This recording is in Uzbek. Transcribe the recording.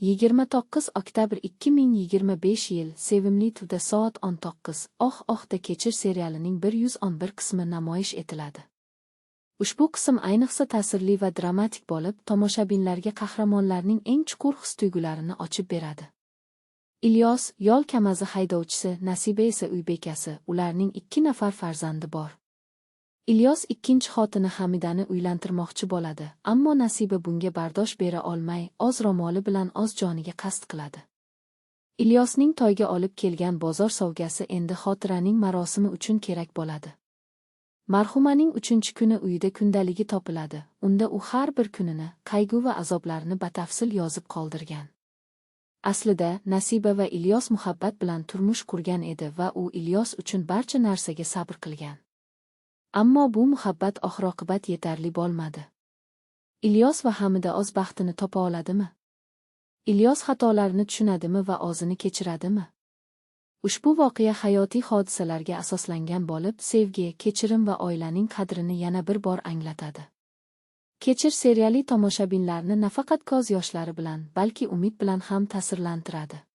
29 oktyabr 2025 yil Sevimli TVda soat 19:00 da Kechir serialining 111 qismi namoyish etiladi. Ushbu qism ayniqsa ta'sirli va dramatik bo'lib, tomoshabinlarga qahramonlarning eng chuqur his-tuyg'ularini ochib beradi. Ilyos yol Kamazi haydovchisi, Nasiba esa uy bekasi, ularning ikki nafar farzandi bor. Ilyos ikkinchi xotini Hamidani uylantirmoqchi bo'ladi, ammo Nasiba bunga bardosh bera olmay, o'z ro'moli bilan o'z joniga qasd qiladi. Ilyosning to'yga olib kelgan bozor sovg'asi endi xotiraning marosimi uchun kerak bo'ladi. Marhumaning 3-kuni uyida kundaligi topiladi. Unda u har bir kunini, qayg'u va azoblarini batafsil yozib qoldirgan. Aslida Nasiba va Ilyos muhabbat bilan turmush qurgan edi va u Ilyos uchun barcha narsaga sabr qilgan. Ammo bu muhabbat oxir-oqibat yetarli bo'lmadi. Ilyos va Hamida o'z baxtini topa oladimi? Ilyos xatolarini tushunadimi va o'zini kechiradimi? Ushbu voqea hayotiy hodisalarga asoslangan bo'lib, sevgi, kechirim va oilaning qadrini yana bir bor anglatadi. Kechir seriali tomoshabinlarni nafaqat ko'z yoshlari bilan, balki umid bilan ham ta'sirlantiradi.